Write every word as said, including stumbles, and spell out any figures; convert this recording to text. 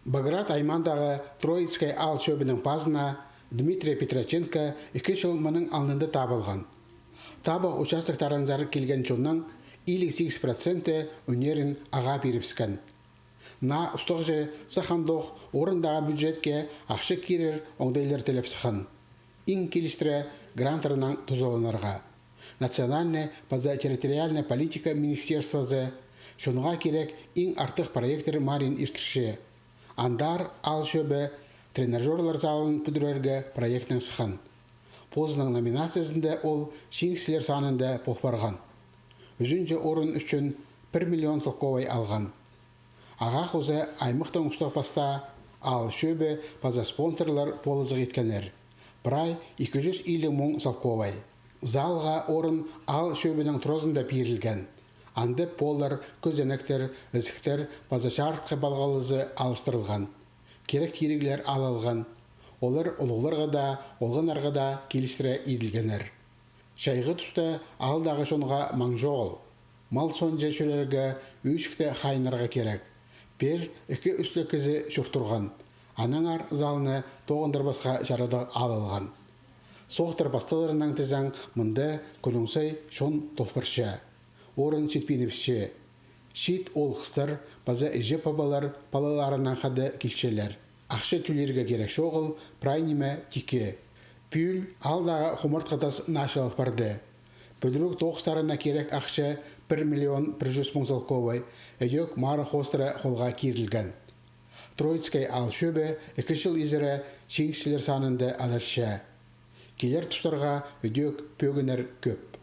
Баграт аймаандағы Троицкай аал чӧбінің пазына Дмитрий Петроченко ікі чыл мының алнында табылған. Таба участоктарынзар килген чонның илиг сигіс проценті ӱннерін ағаа пирібіскен. Наа устағҷы сах андох орындағы бюджетке ахча кирер оңдайлар тілеп сыххан. Иң килістіре гранттарнаң тузаланарға. Национальнай паза территориальнай политика министерствозы чонға кирек иң артых проекттер марин иртірче. Андар аал чӧбі тренажёрлар залын пӱдірерге проектнең сыххан. Позының номинациязында ол чиңісчілер санында пол парған. Ӱзінҷі орын ӱчӱн пір миллион салковай алған. Ағаа хоза аймахтың устағ-пастаа, аал чӧбі паза спонсорлар полызығ иткеннер. Прай ікі чӱс илиг муң салковай. Залға орын аал чӧбінің туразында пирілген. Анда поллар, кӧзенектер, ізіктер паза чарытхы палғалызы алыстырылған. Кирек тиріглер алылған. Олар улуғларға даа, олғаннарға даа килістіре иділгеннер. Чайғы туста аалдағы чонға маң чоғыл. Мал соонҷа чӧрерге, ӧӧшікте хайынарға кирек. Пеер ікі-ӱсле кізі чох турған. Аннаңар залны тоғындырбасха чарадығ алылған. Соохтар пасталарынаң тізең, мында кӱннің сай чон толпарча. Орын читпинібісче. Чиит оол-хыстар паза іҷе-пабалар палаларынаң хада килчелер. Ахча тӧлирге кирек чоғыл, прай ниме тикке. Пӱӱл аалдағы хумартхы тас наачылал парды. Пӱдіріг тоғыстарына кирек ахча пір миллион пір чӱс муң салковай, ідӧк мары хоостыра холға кирілген. Троицкай аал чӧбі ікі чыл изіре чиңісчілер санында адалча. Килер тустарға ідӧк пӧгіннер кӧп.